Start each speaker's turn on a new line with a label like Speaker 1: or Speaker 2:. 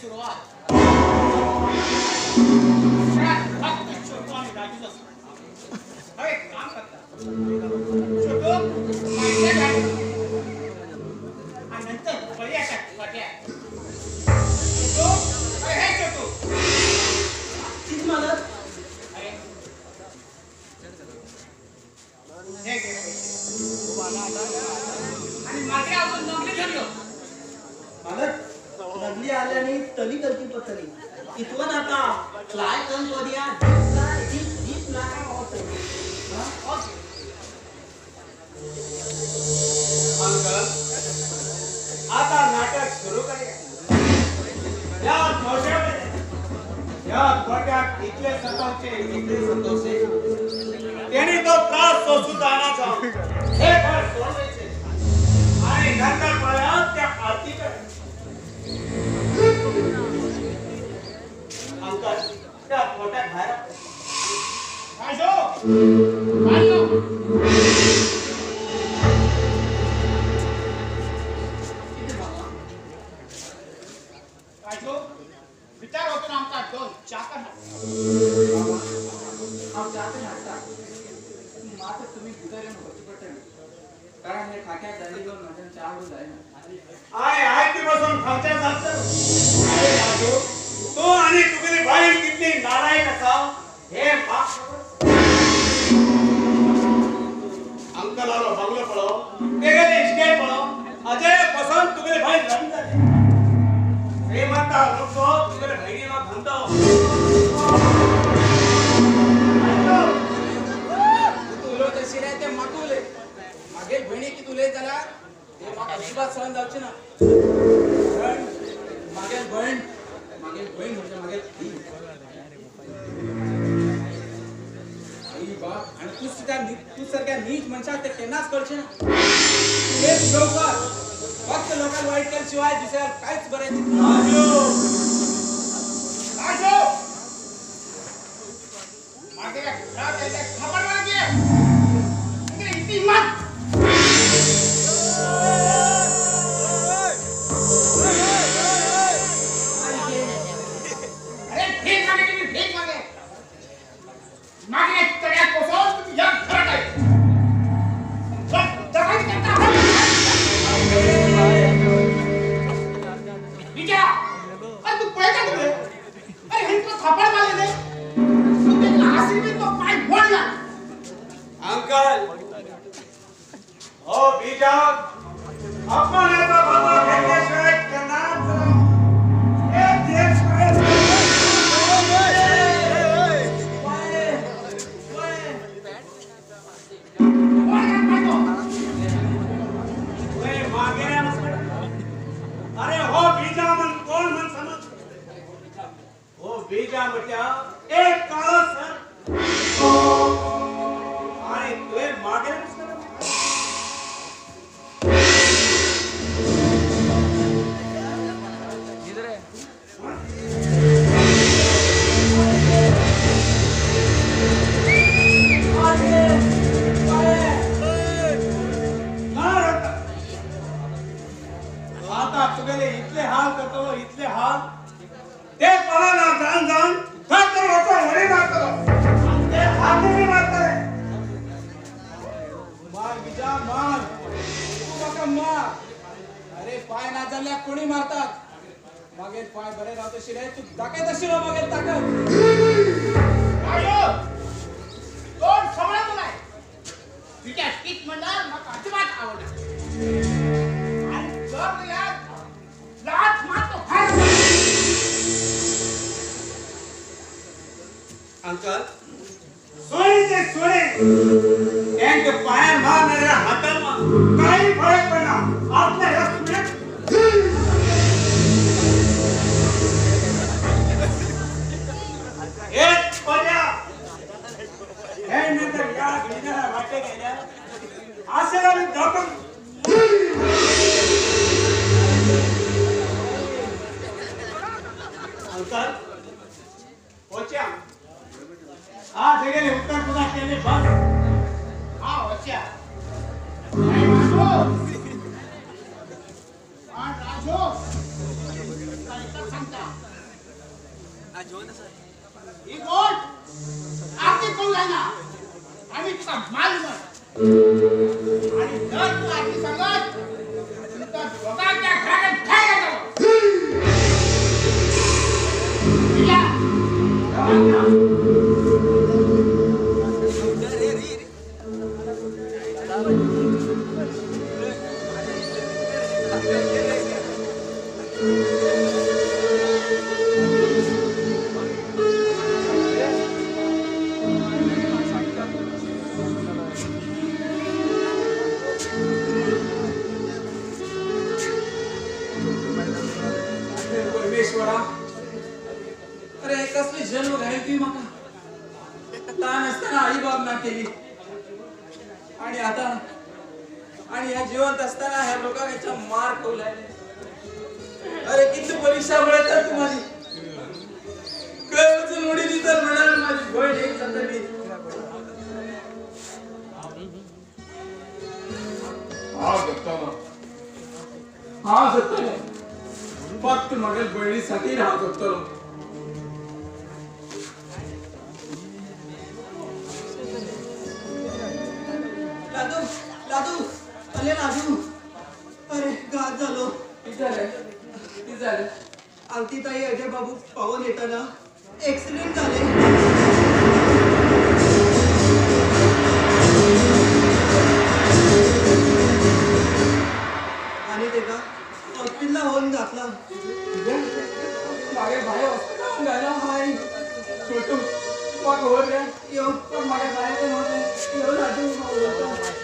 Speaker 1: सुरुवात. फक्त छोटू आणि राजूच असतो. एक काम करता छोटू आणि नंतर पर्याच्या पट्या. छोटू, अरे हे छोटू
Speaker 2: मालक.
Speaker 1: अरे हे घे आणि मागे अजून नंगली धरलो.
Speaker 2: मालक नगली आल्याने तली करती पतली इतवन आता फ्लाय कम करूया. Deep deep fly
Speaker 1: okay
Speaker 3: uncle, आता नाटक सुरू करूया. या मोठ्या या गोट्यात इतले सतावचे इतले सतावचे त्यांनी तो त्रास सोसून जाण्याचा हे घर सोडवायचे आणि नंतर परत त्या आरतीकडे. अंकल त्या गोट्यात बाहेर
Speaker 1: राजू, राजू राजू विचार होतो ना आमचा दोन चाकर.
Speaker 4: हांव च्या तरी हाडटा, मात्र तुमी भितर येवन वचचें पडटलें, कारण हे खाक्याक दादी घेवन म्हज्यान च्या हाडूंक जायना.
Speaker 3: I आयती बसून खावच्या जात. अरे राजू, तू आणि तुगेली बायल कितली नालायक आसा हे म्हाका खबर. अंकलालो बंगलो पळो, तेगेले इस्टेट पळो, अजय पसंत तुगेले बायल लग्न जालें. श्रीमंत लोक तुगेले भयणीलो धंदो.
Speaker 4: तूं उलोवता आशिल्लें तें म्हाका उलय. मागेल भयणी कितें उलयत जाल्यार तें म्हाका अजिबात सहन जावचें ना. कारण मागेल भयण मागेल भयण म्हणजे मागेल आई. आई बाप आनी तूं सुद्दां तूं सारक्या नीच मनशाक तें केन्नाच कळचें ना. एक लोकर फक्त लोकांक वायट केल्या शिवाय दुसऱ्याक कांयच बरें चिंतना.
Speaker 3: राजू,
Speaker 1: राजू मागेल्या घरात येयल्या खबर मारगे तुगे इतली हिम्मत. अरे भीक मागे तुम्ही, भीक मागे. मागे तड्यात बसवून तुम्ही या घरात आले. दगाई करता. विचारा, अरे तू पळयता तुगे. अरे हें तुका थापड मारलें तूं तेका आशिर्वेद तो पांय मोडला.
Speaker 3: अंकल, हो बीजा अपमानाचा बदला घेतल्याशिवाय केन्नाच एक देश. अरे हो बीजा मन कोण मन समज. हो बीजा म्हटल्या एक काळो सर आणि तुवें मागेर आता तुगेले इतले हाल करतलो इतले हाल ते पळना जाण जाण थंय तर वचोन व्हडी मारतलो ते हातीन मारतले.
Speaker 4: मार बिजा मार, तूं म्हाका मार. अरे पांय ना जाल्यार कोणी मारतात. मागेल पांय बरे रावता आशिल्ले तूं दाखयत आशिल्लो मागेल ताकद.
Speaker 1: राजू तोंड सांबाळ तुला. तुज्या टीक म्हणल्यार म्हाका अजिबात आवडना. आनी जर जाल्यार लाथ मारतो भायर.
Speaker 3: अंकल, सोयी ते सोयी त्यांच्या पायान मार नाजाल्यार हातान मार, काही फरक पडना. आपल्या ह्या तुवें एक पर्या हे नंतर या गिरण्याला वाटे गेल्या असेल आम्ही डॉक्टर. अंकल, पोच्या आज हेगेले उत्तर पुन्हा केले बस.
Speaker 1: हा होच्या. ही गोट आरती करू जायना आम्ही तुका मारलो आणि जर तू आरती सांगत तुमचा दोघांच्या घराकडे ठाय घालतो.
Speaker 4: परमेश्वरा, अरे कसली जन्म घायल ती म्हाका. लहान असताना आई बाप ना केली आणि आता आणि ह्या जिवंत असताना ह्या लोकांच्या मार खाऊ लागले. अरे किती परीक्षा मिळतात तू माझी कळवून उडी तर म्हणाल माझी बहीण एक जातली. हा जगताना हा जगताना फक्त माझ्या बहिणीसाठी राहत जगतलो.
Speaker 2: लादू लादू अरे लादू, अरे गात झालो.
Speaker 4: किती झालं किती झालं?
Speaker 2: आरतीताई अजय बाबू पाहून येताना ऍक्सिडेंट झाले. आणि तेका हॉस्पिटलला होऊन घातला.
Speaker 4: मागे बाहेर हॉस्पिटल जायला
Speaker 2: हाय
Speaker 4: छोटू मग हो रे
Speaker 2: यो
Speaker 4: पण मागे बाहेर नव्हते.
Speaker 2: यो लादू.